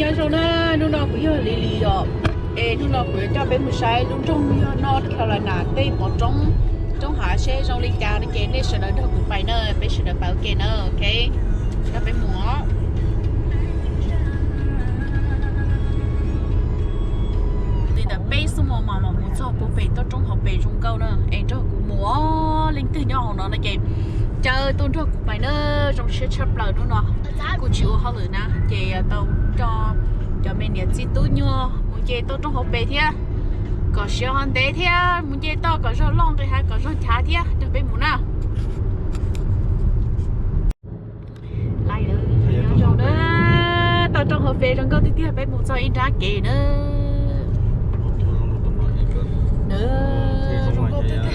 Nyob zoo na, hnub no kuv yog Lily os. Es hnub no kuv yuav coj peb mus saib lub nroog yog North Carolina tej pov roob, roob hav seb zoo li cas no ces nej sawv daws nrog kuv pais na, peb sawv daws pais ua ke na, ok. Coj peb mus os. Li ntawm peb xuab moos mas mam mus txog puag pem toj roob hauv pes zoo nkauj na, es nrog kuv mus os. Leej twg nyob hauv no no ces caw tuaj nrog kuv pais na, zoo siab tshaj plaws hnub no. Kuj tsis ua hauj lwm na ces tau coj cov me niam txiv tub nyuag mus nce toj roob hauv pes thiab, kom siav ho ntev thiab, mus nce toj kom zog loj nqis hav kom zog chav thiab, nrog peb mus na. Nyob zoo na, toj roob hauv pes zoo nkauj tiag tiag, peb mus txog ib nrab kev na. Zoo nkauj tiag tiag.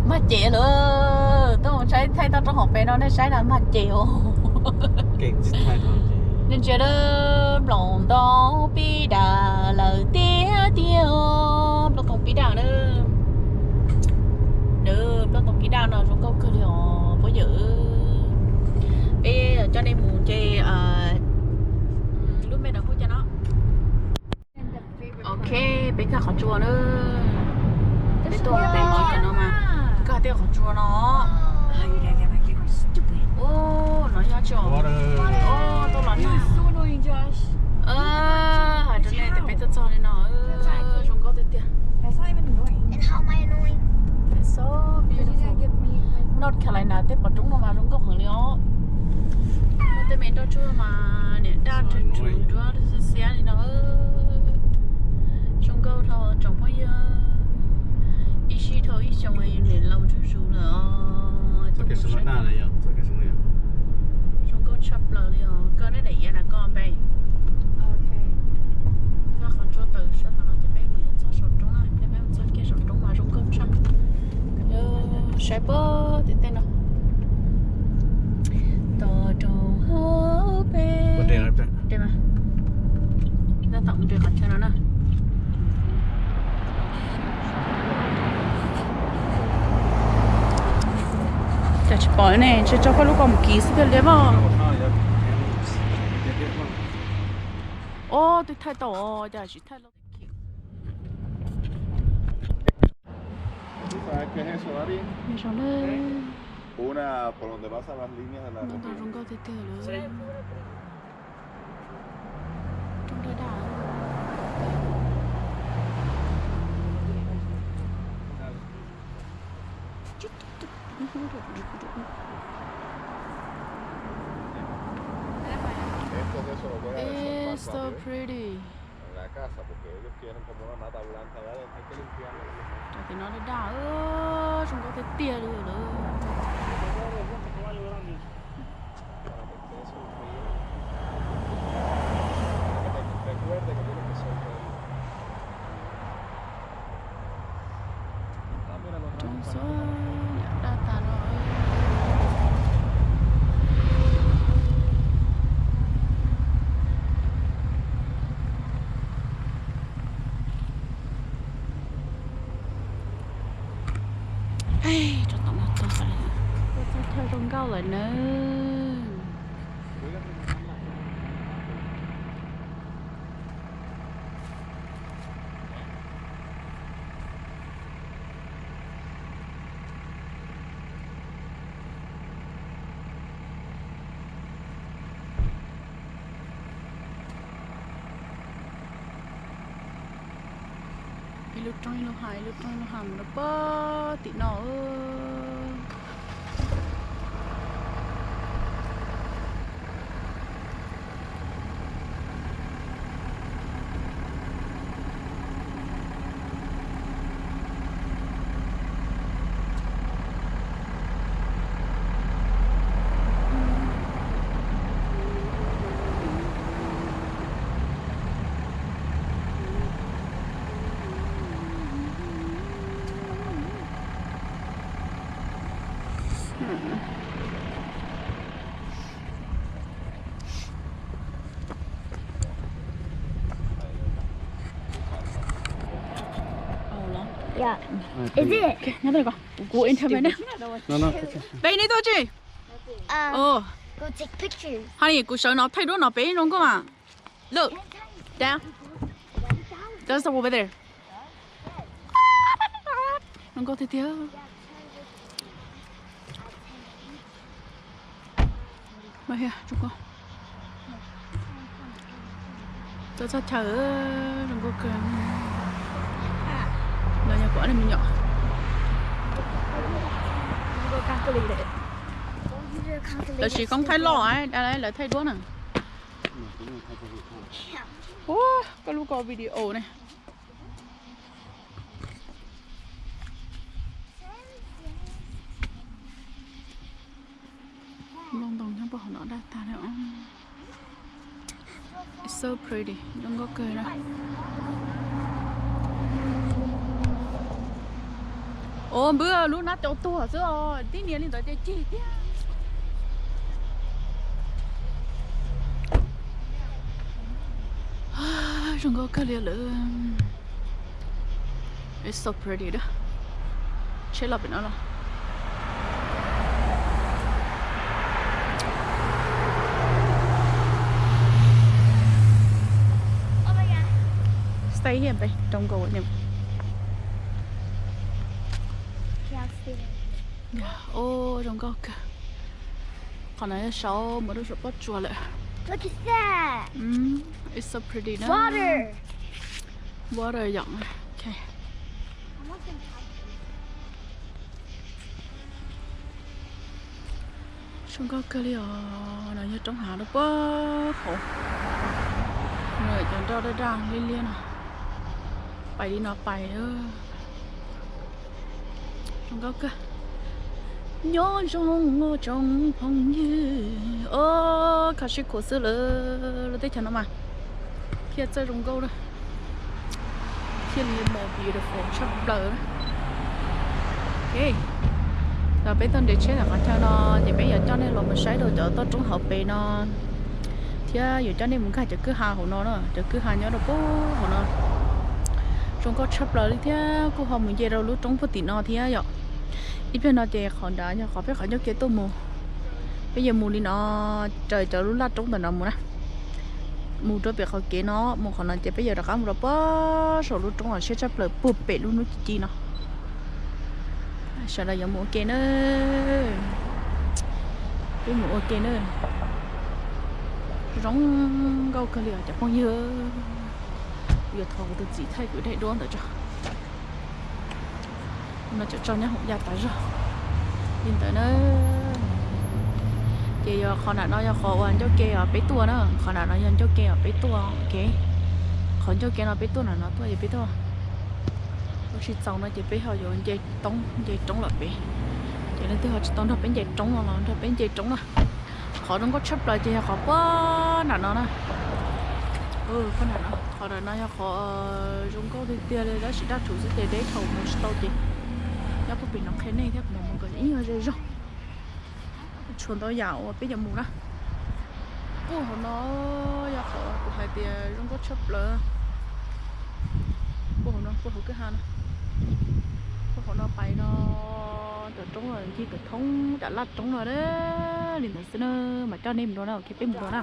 Mag ces lawm, tuaj mus saib thaij toj roob hauv pes no nej saib na, mag ces os. Nej ntsia na, nplooj ntoo pib dam lawm tiag tiag os, nplooj ntoo pib dam na. Nplooj ntoo pib dam no zoo nkauj kawg li os pab yawm. Peb coj nej mus nce lub me no hu cas no. Ok, peb txog qhov tsua na. Peb tuaj pem qhov no mas, koj twb qhov tsua no. Ub, no yog tsis, ub, tuaj los na. Hais rau nej tias peb tuaj txog li no, zoo nkauj tiag tiag. North Carolina tej pov roob no mas zoo nkauj heev li os. Muaj tej me nroj tsuag mas niam daj rhuv rhuv nruab xiab xiab li no. Zoo nkauj dhau tsoom phooj ywg, ib sij dhau ib xyoos niam laus zuj zus lawm os. Zoo nkauj tshaj plaws li os. Koj neb daim iav na koj npe. Koj qhov tsua tawm sab tom no ces peb mus yuav txog saum roob na, peb mus txog kiag saum roob mas zoo nkauj tshaj. Saib puag tim tej no. Toj roob hauv pes. Tab tom mus qhov chaw no na. Cas tsis pom ne, tsis tso koj lub koj mus kiv xwb thiaj liab mog. Ob, twb thaij tau os, cas tsis thaij los. Zoo nkauj tiag tiag lawm. Rooj daj daj. It's so pretty. Cov tim no daj daj, zoo nkauj tiag tiag li lawm. Roob xwb, daj tas no. Rau tom no tuaj, tuaj txog chaw zoo nkauj lawm nawb. Ib lub roob ib lub hav, ib lub roob ib lub hav mus rau puag tim no. Is it? Kuv ua interview na. Peb neb tuaj tsis? Honey, kuv sawv no thaij duab no pem zoo nkauj mas. Look, down. Just over there. Zoo nkauj tiag tiag. Txog txog chaw zoo nkauj kawg. Los yog kuv ob niag me nyuam. Lawv siv koob thaij loj, lawv thaij duab na. Ua koj lub ko video ne. Nplooj ntoo nyob puag hauv no daj tag li. It's so pretty, zoo nkauj kawg na. Ua npwb lub nab cau tuag xwb os, tib nias li ntawd ces cig tiag. Zoo nkauj kawg li lawm. It's so pretty da. Tsheb los pem no los. Stay here, babe. Don't go with him. Ua zoo nkauj kawg. Qhov no yog saum mus rau saum pob tsuas lawm. It's so pretty na. Water yom. Zoo nkauj kawg li os. No yog roob hav rau puag hauv. Cov nroj daj daj liab liab no. Pais li no pais. Zoo nkauj kawg. Nyob zoo os tsoom phooj ywg. Kho siab khuav xwb lawm, lub teb chaws no mas thiaj txawj zoo nkauj na. Thiaj li more beautiful tshaj plaws na. Los peb tuaj nres tsheb ntawm qhov chaw no ces peb yuav coj nej los mus saib rau cov toj roob hauv pes no, thiab yuav coj nej mus nkag cov kwj ha hauv no na, cov kwj ha nyob rau puag hauv no. Zoo nkauj tshaj plaws li thiab kuj ho mus nce rau lub roob puag tim no thiab yom. Ib pliag no ces qhov nrad yog qhov peb qhov ncauj ke tuaj mus. Peb yuav mus li no, raws cov lub laj roob ntawm no mus na. Mus rau pem qhov kev no, mus qhov no ces peb yuav rov qab mus rau puag saum lub roob uas siab tshaj plaws puag pem lub hnub ci ci no. Sawv daws yuav mus ua ke na. Peb mus ua ke na. Zoo nkauj kawg li os cov phooj ywg. Kuv yuav thov kuv tus txiv thaij kuv daim duab ntawd tso. No tseem tso nyob hauv ya tas zog li ntawd na. Ces yog qhov nram no yog qhov uas ncauj ke os peb tuaj na, qhov nram no yog ncauj ke os peb tuaj, ok. Qhov ncauj ke no peb tuaj, nram no tuaj ces peb tuaj. Lub tsis txaus no ces peb ho yuav nce toob nce roob lawm pem. Ces leej twg ho tsis tau nrog peb nce roob no los nrog peb nce roob na. Qhov zoo nkauj tshaj plaws ces yog qhov puag nram no na. Puag nram no, qhov nram no yog qhov zoo nkauj tiag tiag li, tab sis daj rhuv xwb ces deb thaum mus tsis tau ces nyob puag pem no qhia nej thiab, kuv mam mus kom ib nyuag ze zog. Tshuav ntau yam uas peb yuav mus na. Puag hauv no yog qhov kuv hais tias zoo nkauj tshaj plaws. Puag hauv no, puag hauv kwj ha no. Puag hauv no pais no, cov roob ncig kom thoob cov laj roob no li ntawd xwb na, mas coj nej mus dua na, ok, peb mus dua na.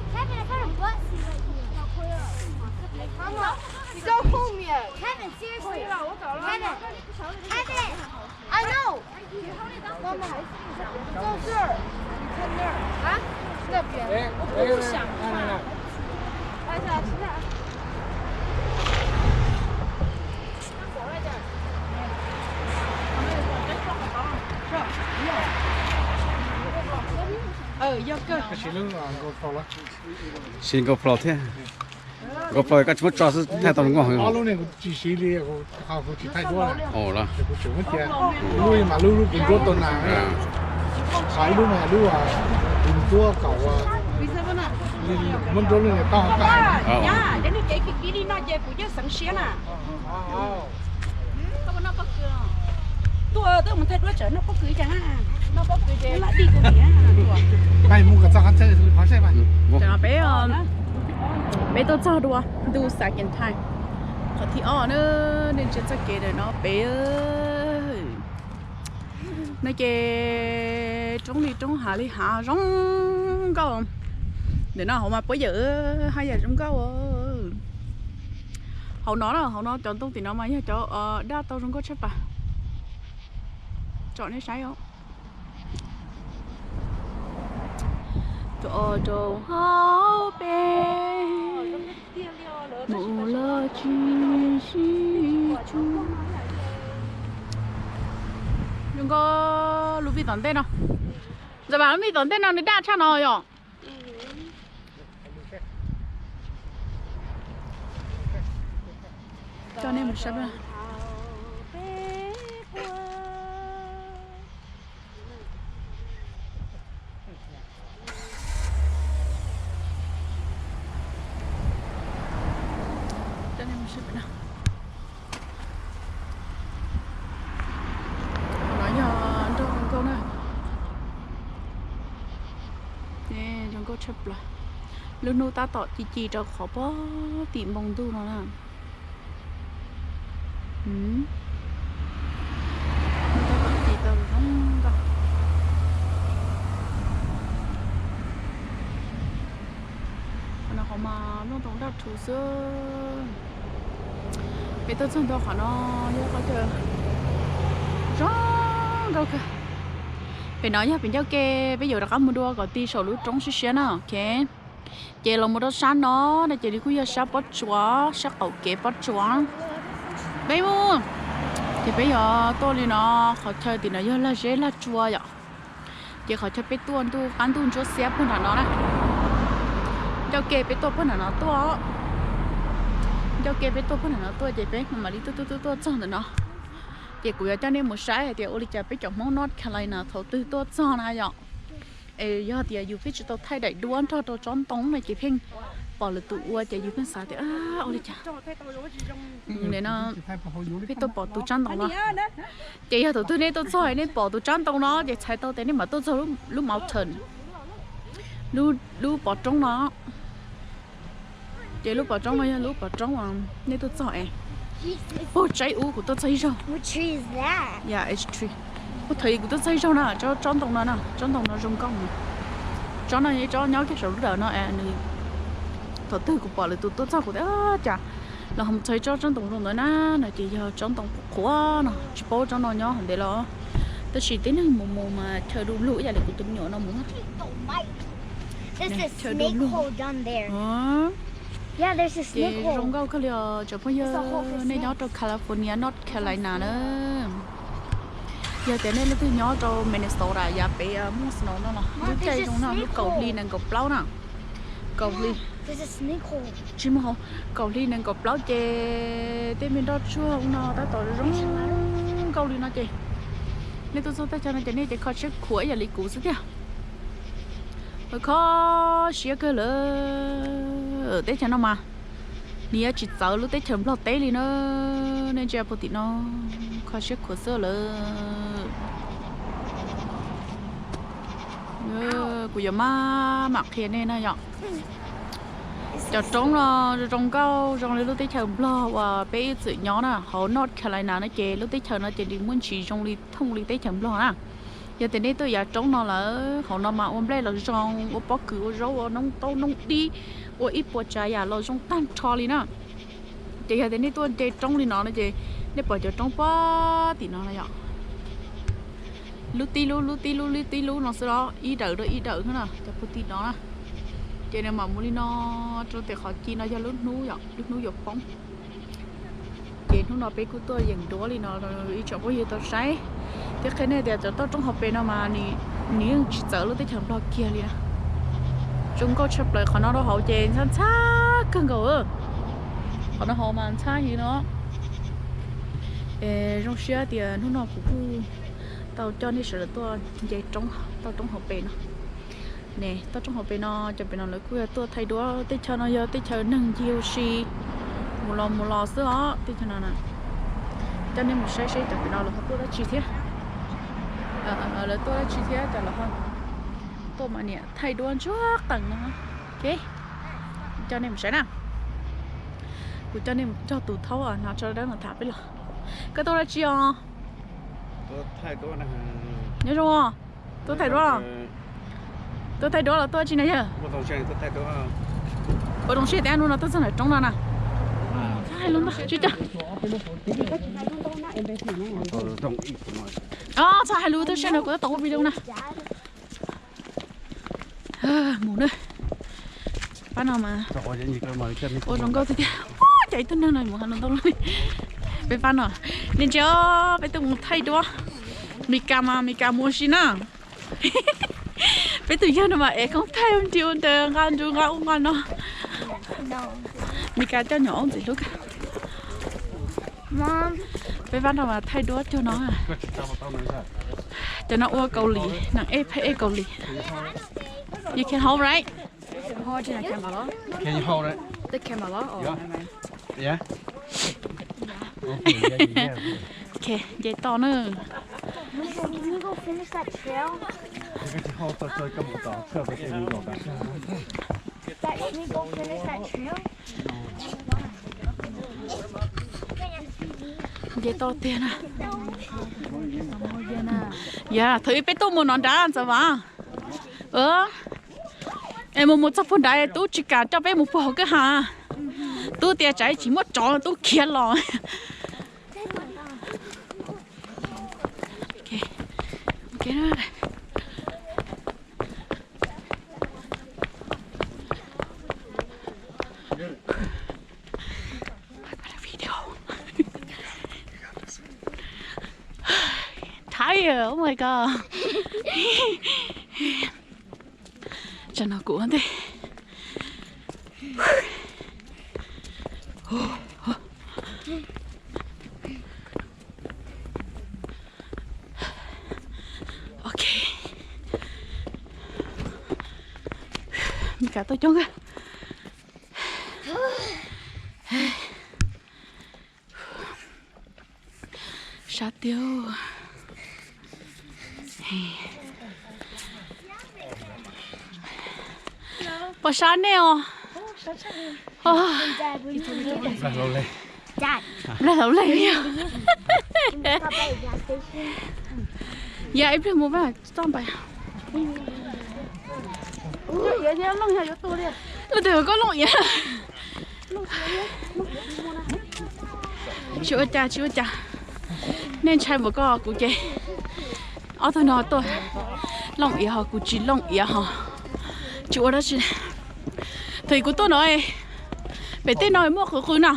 Kevin, I found a butt seat right here. Kevin, seriously. Kevin, Kevin, I know. 坐这儿，你看那儿，啊，那边。我不想看。哎呀，现在。 Siv GoPro thiab. GoPro koj tsis muab tso xwb thaij tau zoo nkauj heev. Ob lub ne kuv tsis siv li, kuv tsis thaij duab. Kuv tseem muab cia, lub mas lub lub kuv nruab tau na. Ib lub mas lub kuv nruab kom, kuv muab nruab lub ne tau. Peb, peb tuaj txog dua, do second time. Qhov thib ob na, nej ntsia txoj kev ntawm no pem no ces roob li roob hav li hav zoo nkauj. Ntawm no hauv mas puab yawm haj yam zoo nkauj. Hauv no na, hauv no cov ntoo tim no mas yog cov daj tau zoo nkauj tshaj plaws. Tsom nej saib os. Rau hauv peb mus los tsis sib tsuag. Zoo nkauj lub vij tom ntej no. Ntxawm Vam, lub vij tom ntej no nws daj tshaj no yom? Coj nej mus saib. Qhov no yog nroj zoo nkauj na. Zoo nkauj tshaj plaws. Lub hnub tab tom ci ci rau qhov puag tim npoo ntuj no na. Tab tom ci tau zoo nkauj. Qhov no qhov mas nplooj toos daj rhuv xwb. Peb tuaj txog ntua qhov no yog qhov chaw zoo nkauj kawg. Pem no yog pem ncauj ke, peb yuav rov qab mus dua kom ti saum lub roob siab siab na, ok. Ces los mus rau sab no, no ces nws kuj yog sab pob tsuas, sab qaum kev pob tsuas. Peb mus, ces peb yuav tuaj li no, qhov chaw tim no yog lag zeb lag tsua yom. Ces qhov chaw peb tuaj ntuj qab ntuj ntsuab xiab puag nram no na. Ncauj ke peb tuaj puag nram no tuaj. Ncauj ke peb tuaj puag nram no tuaj ces peb mam li tuaj tuaj tuaj tuaj txog ntawm no. Ces kuv yuav coj nej mus saib hais tias ua li cas peb cov Hmoob North Carolina thaum twg tuaj txog na yom. Es yog tias yus twb tsis tau thaij daim duab nrog rau tsob ntoo no ces pheej pom lwm tus ua ces yus pheej xav tias ua li cas. Pheej tuaj pom tus tsob ntoo no. Ces yog thaum twg nej tuaj txog nej pom tus tsob ntoo no ces txhais tau tias nej mam tuaj txog lub mountain, lub pov roob no. Ces lub pov roob no yog lub pov roob uas nej tuaj txog es puag tsaib ub kuv tuaj txog ib zaug. Puag thaum kuv tuaj txog ib zaug na, tsob ntoo no na, tsob ntoo no zoo nkauj. Tsob no yog ib tsob nyob kiag saum lub dawm no es nws, thaum twg kuv pom lwm tus tuaj txog kuv tias cas los ho mus txog ib tsob tsob ntoo zoo ntawd na, no ces yog tsob ntoo qhuav qhuav no, tsis paub tsob no nyob hauv ntev los. Tab sis tib neeg mus mus mas chaw du lug ib yam li kuv tus me nyuam no mus. Chaw du lug. Ces zoo nkauj kawg li os cov phooj ywg, nej nyob rau California, North Carolina na. Yog tias nej leej twg nyob rau Minnesota yav pem muaj snow no los lub caij zoo no lub kaum hli nees nkaum plaub na. Kaum hli, tsis muaj hauv, kaum hli nees nkaum plaub ces tej me nroj tsuag no tab tom zoo nkauj li no ces nej tuaj txog teb chaws no ces nej ces kho siab khuav ib yam li kuv xwb tiag. Kho siab kawg lawm, teb chaws no mas nws yuav tsis txawv lub teb chaws Nplog teb li na. Nej ntsia puag tim no, kho siab khuav xwb lawm. Kuv yuav maj mam qhia nej na yom. Cov roob no zoo nkauj zoo li lub teb chaws Nplog uas peb ib txwm nyob na, hauv North Carolina no ces lub teb chaws no ces nws muaj ntsis zoo li thooj li teb chaws Nplog na. Yog tias nej tuaj yav roob no lawm, hauv no mas ua nplej los zoo, ua pob kws, ua zaub, ua noob taub noob dib, ua ib puas tsav yam los zoo tag nrho li na. Ces yog tias nej tuaj nce roob li no no ces nej pom cov roob puag tim no na yom. Lub tib lub, lub tib lub, lub tib lub no xwb los ib dawm rau ib dawm xwb na, cov puag tim no na. Ces nws mam mus li no rau tias qhov ci no yog lub hnub yom, lub hnub yuav poob. Ces hnub no peb kuj tuaj yeem duab li no rau ib tsoom phooj ywg tau saib. Thiab qhia nej tias cov toj roob hauv pes no mas nws yeej tsis txawv lub teb chaws Nplog kiag li na. Zoo nkauj tshaj plaws, qhov no rau hauv ces ntxhab ntxhab kawg nkaus. Qhov no hauv mas ntxhab heev no. Zoo siab tias hnub no kuv kuj tau coj nej sawv daws tuaj nce roob, toj roob hauv pes no. Ne, toj roob hauv pes no, cov pem no lawv kuj yog tuaj thaij duab. Teb chaws no yog teb chaws neeg ncig ua si mus los mus los xwb os, teb chaws no na. Coj nej mus saib seb cov pem no lawv ho tuaj dab tsi thiab. Lawv tuaj dab tsi thiab, cov lawv ho tuaj mas niam thaij duab ntsuag qees no. Ok, coj nej mus saib na. Kuv coj nej mus nrog tus thaub no tso dawb no tham peb los. Koj tuaj dab tsi os? Nyob zoo. Tuaj thaij duab los? Tuaj thaij duab los tuaj dab tsi na yawg? Ua zoo siab tias hnub no tuaj txog nram roob no na. Txhob hais lus ntau, tsis coj. Txhob hais lus, tuaj saib no kuv tab tom ua video na. Mus na. Pab no mas ua zoo nkauj tiag tiag. Cas ib tug neeg no mus hais lus ntau li. Peb pab no, nej ntsia, peb tuaj mus thaij duab. Mes kas mas Mes kas mus ua si na. Peb tus yawg no mas ev koob thaij ua nri ua ntawd nqa nrug nqa ub nqa no. Mes kas coj nyuam aub ntxim hlub kawg. Peb pab no mas thaij duab cuag no. Cov no ua Kaus Lim, neeg ej pheej ej Kaus Lim. You can hold, right? Can you hold it? The camera, or? Yeah. Yeah. Okay, yeah, yeah, yeah. Ok, nce toj na. Can you go finish that trail? Dad, can you go finish that trail? Nce toj tiag na. Yog thaum ub peb tuaj mus no nrad ntxawm vas. Es mus mus txog puag nrad tub tsis kam coj peb mus puag hauv kwj ha. Tub tias tsam ib chim muaj tsov tub khiav los. Tired, oh my god. Tsam no kuv ua ntej. Ok. Mes kas tuaj coob kawg. Sab tiag. Pom sab nej os. Nplag laus leej. Yog ib pliag mus vaj toj npais. Leej twg koj looj iav? Tsis ua cas, tsis ua cas. Nej ntshai npaum koj kuv ces ob tug no tuaj looj iav ho kuv tsis looj iav ho tsis ua dab tsi. Thaum kuv tuaj no pem tej no muaj qw qw na.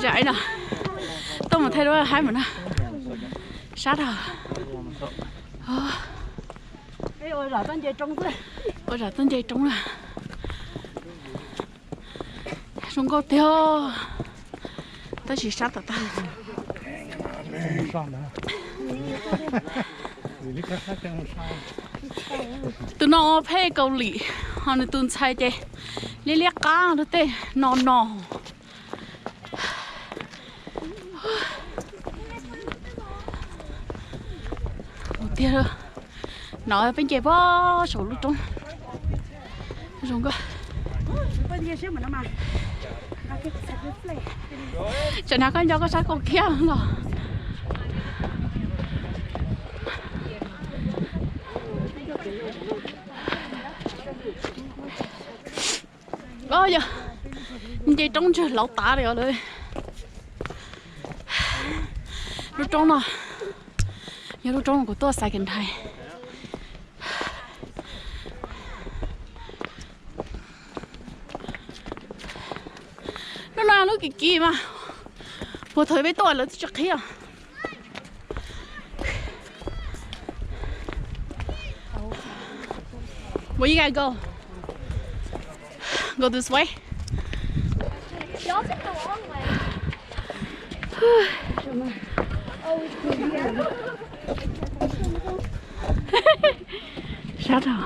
Zam no tuaj mus thaij duab haib mus na. Sab dhau. Ua zam tuaj nce roob na. Zoo nkauj tiag, tab sis sab tom tag. Tus no pheej Kaus Lim, ho nws tus ntxhais ces liab liab qab rau tej no no. Mus tiag, no peb nce puag saum lub roob. Zoo nkauj. Tsam no koj nco koj sab koj khiab los. Yog nce roob ntswg lauv tav li os lawm. Lub roob no yog lub roob kuv tuaj xav kev nrhais. Lub no lub kim kim mas puag thaum peb tuaj lawv twb tsis qhib os. Where you guys go? Go this way? Y'all took the long way. Sab dhau.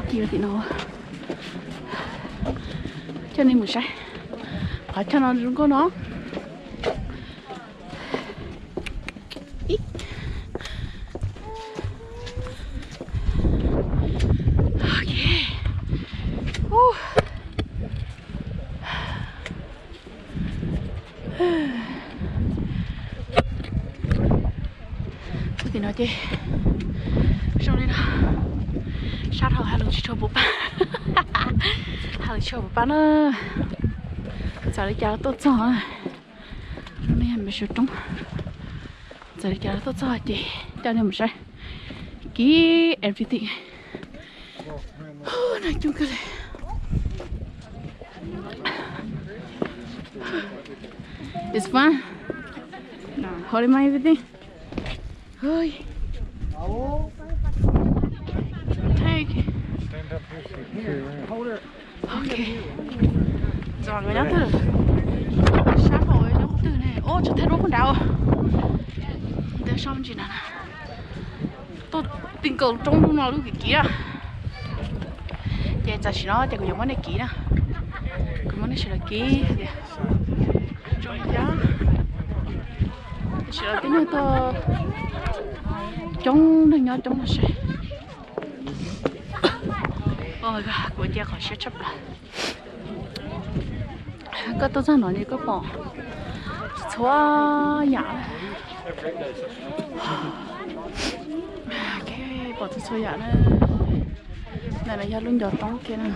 Tim no, coj nej mus saib qhov chaw no zoo nkauj no. Tim no ces zoo li no, sab dhau hais lus tsis tshua puv pab, hais lus tsis tshua puv pab na. Txawm li cas los tuaj txog, zoo li yog me su roob, txawm li cas los tuaj txog ces coj nej mus saib kiv everything. Nag coob kawg li. It's fun. Holding my everything. Oi. Take. Ok. Nyob twg? Sab hauv nyob qhov twg ne? Ua tseem thaij duab puag nrad. Ntawm sab me ntsis na. Tuaj ti nkaus roob lub no lub kiv kiv na. Ces tam sim no ces kuv yuav muab nej kiv na. Kuv muab nej sawv daws kiv tias zoo li cas. Tam sim no tib neeg tuaj coob, neeg nyob coob no seb. Kuv cia qhov siab tshaj plaws. Koj tuaj txog no ces koj pom txhua yam. Pom txhua txhua yam na. Ntawm no yog lub ncov roob kiag na.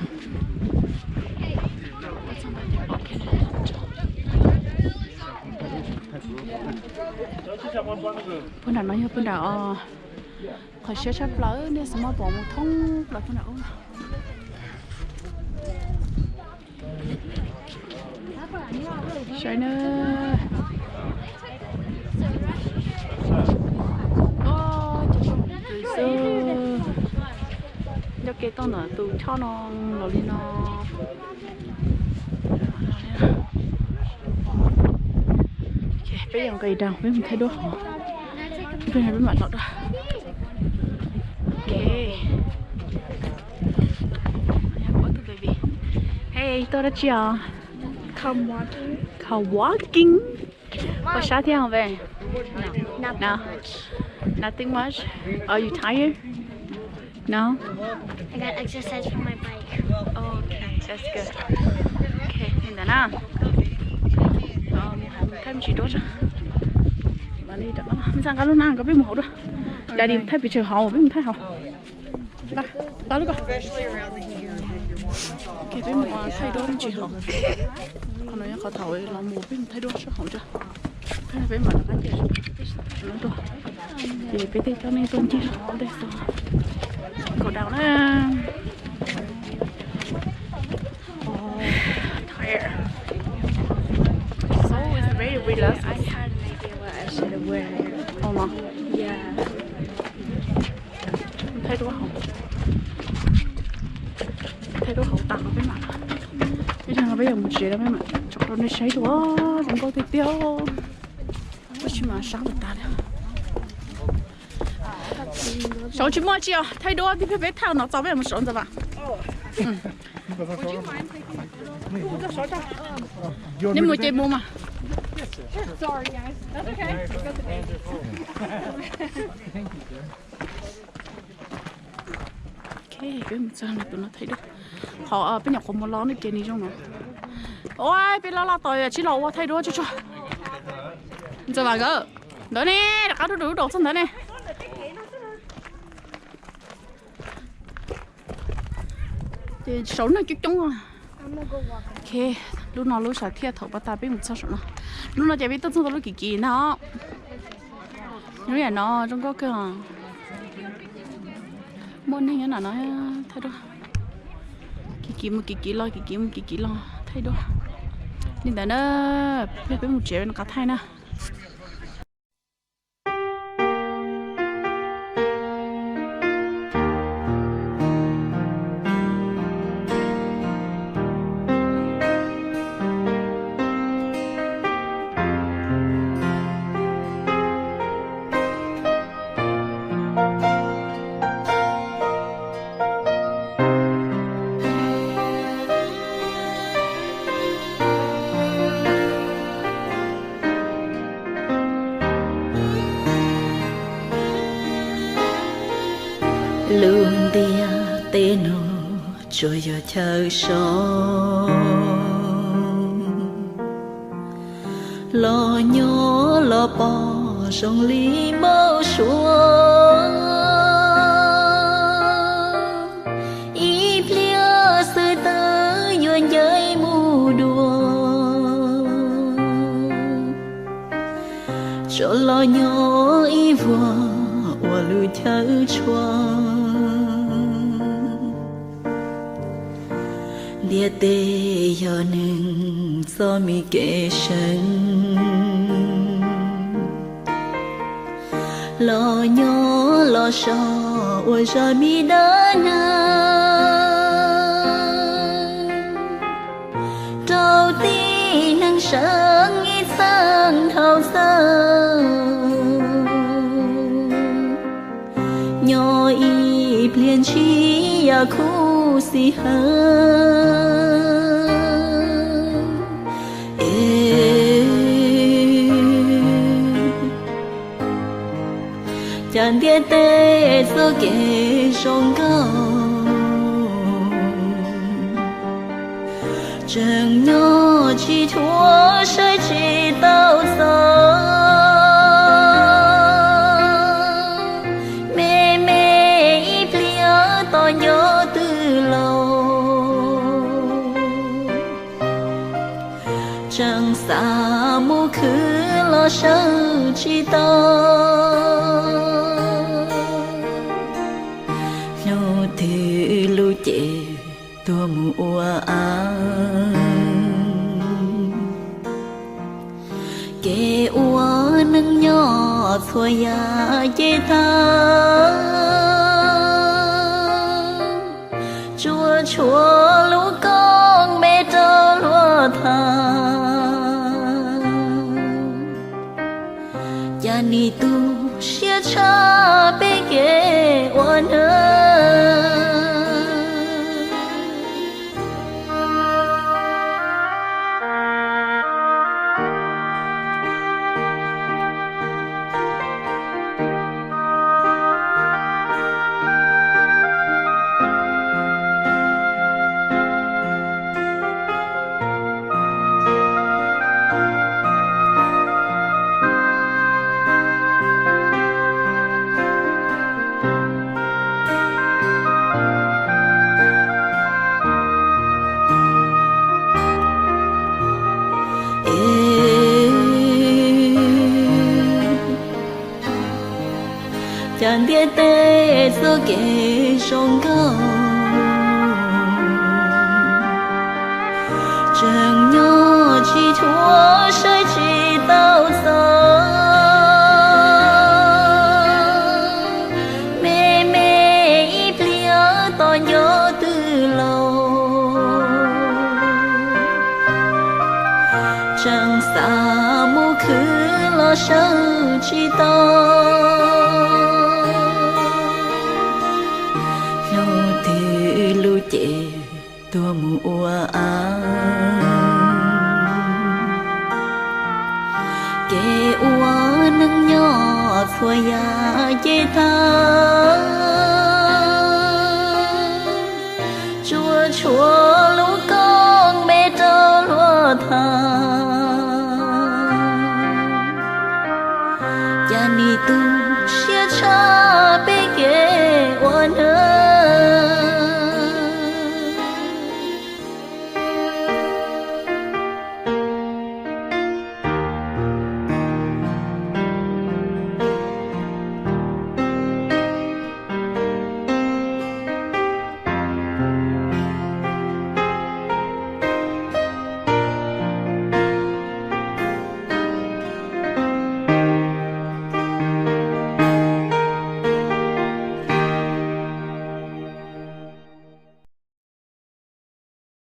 Puag nram no yog puag nram os. Qhov siab tshaj plaws nej xav muab pom mus thoob plaws puag nram ub. Saib na. Cov xwb. Nyob ke toj ntawm tus choj no los li no. Peb yuav nqis down, peb mus thaij duab hauv. Peb mam los dua. Ok. Hey, tuaj dab tsi os? Come walking. Ua sab thiab os ve? No. Nothing much. Are you tired? No? I got exercise for my bike. Okay, that's good. Okay, li ntawd na. Thaij me ntsis duab tso. Me ntxhais nqa lub hnab ko peb mus hauv dua. Daddy thaij pes tsawg hauv, peb mus thaij hauv. Nqa lub ko. Ok, peb mus thaij duab me ntsis hauv. Qhov no yog qhov thaum los mus peb mus thaij duab sab hauv tso. Peb mam rov qab cia no tuaj. Ces peb thiaj coj nej tuaj ncig hauv ntej xwb. Nkaum daus na. Tired. So it's very relaxed. I had an idea what I should have worn. Mus thaij duab hauv. Thaij duab hauv tas no peb mam, ib zaug no peb yuav mus tsev lawm peb mam tsom rau nej saib dua. Zoo nkauj tiag tiag. Tab sis mas sab tas tas li. Saud tsis muaj tsi os, thaij duab tib pliag peb thaij no txog peb mus saud ntxawm vas. Nej mus ces mus mas. Peb mus txog tus no thaij duab. Qhov peb nyuam qhuav mus los no ces nws zoo no. Ua peb loj loj tos tsib los ua thaij duab tsuag tsuag. Ntxawm vas nkawd ntawd ne, rov qab rub rau lub daus txog ntawd ne. Ces saud neeg coob coob. Ok, lub no lub sam thiaj thaum pas tas peb mus txog saum no. Lub no ces peb tuaj txog tau lub kiv kiv ntag. Lub yam no zoo nkauj kawg. Muaj neeg nyob nram no thaij duab. Kiv kiv mus kiv kiv los, kiv kiv mus kiv kiv los thaij duab. Li ntawd na, peb mus tsev rov qab thaij na. Tus ntiaj teb no tsuas yog chaw so, los nyob los pom zoo li npau suav, ib pliag xwb tawm yuav ncaim mus dua. Tso los nyob ib vuag ua lub chaw tshua, ntiaj teb yog neeg txoj me kev seev, los nyob los so ua zaj me dab neeg, rau tib neeg seev ib txheej dhau txhawj, nyob ib pliag ntshis yam khuv xim heev. Es cas ntiaj teb txoj kev zoo nkauj, tseem nyob tsis dhuav saib tsis tau txog, me me ib pliag tos nco twg los, tseem xav mus khwv los sawv tsis tau. Hnub twg lub cev tuag mus ua av, kev ua neej nyob txhua yam ces tag, tsuas tshuav lub koob npe rau luag tham. Cas nim tu siab tshaj peb kev ua neej. Cas ntiaj teb txoj kev zoo nkauj, tseem nyob tsis dhuav saib tsis tau txog, me me ib pliag tos nco twg los, tseem xav mus khwv los sawv tsis tau. Hnub twg lub cev tuag mus ua av, kev ua neej nyob txhua yam ces tag, tsuas tshuav lub koob npe rau luag tham.